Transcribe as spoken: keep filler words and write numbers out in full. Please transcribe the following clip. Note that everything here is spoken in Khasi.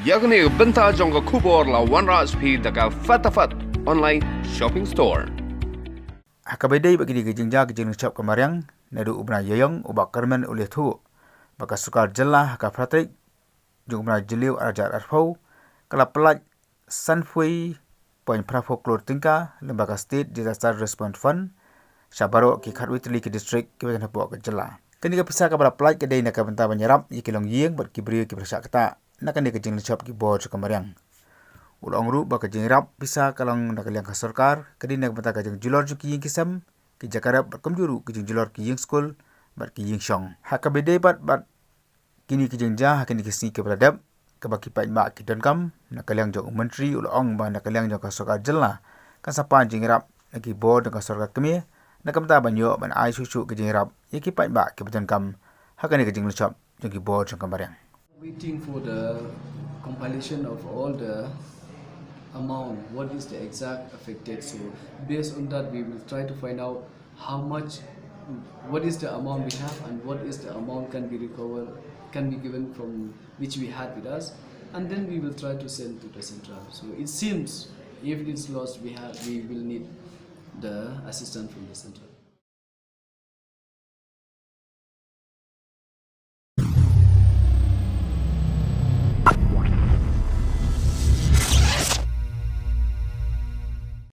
Ïa kane ka bynta jong ka khubor la wanrah sha phi da ka Fatafat Online Shopping Store. Ha kaba ïadei bad kine ki jingjia ki jinglong shop ka mariang, naduh u bnai Ïaïong u Bah Kyrmen u la ïathuh ba ka sorkar jylla ha ka phra tarik jong u bnai Jylliew arhajar arphew ka la pyllait sanphew point phra phew klur tyngka lyngba ka State Disaster Response Fund sha baroh ki khatwei tylli ki district kiba don hapoh ka jylla. Kane ka pisa kaba la pyllait ka dei na ka bynta ban ïarap ïa ki longïing bad ki briew kiba la shah ktah na kane ka jinglong shop ki bor jong ka mariang. U la ong ruh ba ka jingïarap pisa ka long na ka liang ka sorkar, ka dei na ka bynta ka jingjulor jong ki ïing ki sem, ki jaka rep bad kumjuh ruh ka jingjulor ki ïing skul bad ki ïing shong. Ha kaba ïadei bad, bad kine ki jingjia ha kine ki sngi kiba la dep, kaba ki paidbah ki donkam, na ka liang jong u Myntri u la ong ba na ka liang jong ka sorkar jylla kan sa pan jingïarap na ki bor jong ka sorkar kmie na ka bynta ban ïoh ban ai shuh shuh ki jingïarap ïa ki paidbah kiba donkam ha kane ka jinglong shop jong ki bor jong ka mariang. Waiting for the compilation of all the amount, what is the exact affected. So based on that, we will try to find out how much, what is the amount we have and what is the amount can be recovered, can be given from which we had with us, and then we will try to send to the central. So it seems if it's lost, we have, we will need the assistance from the central.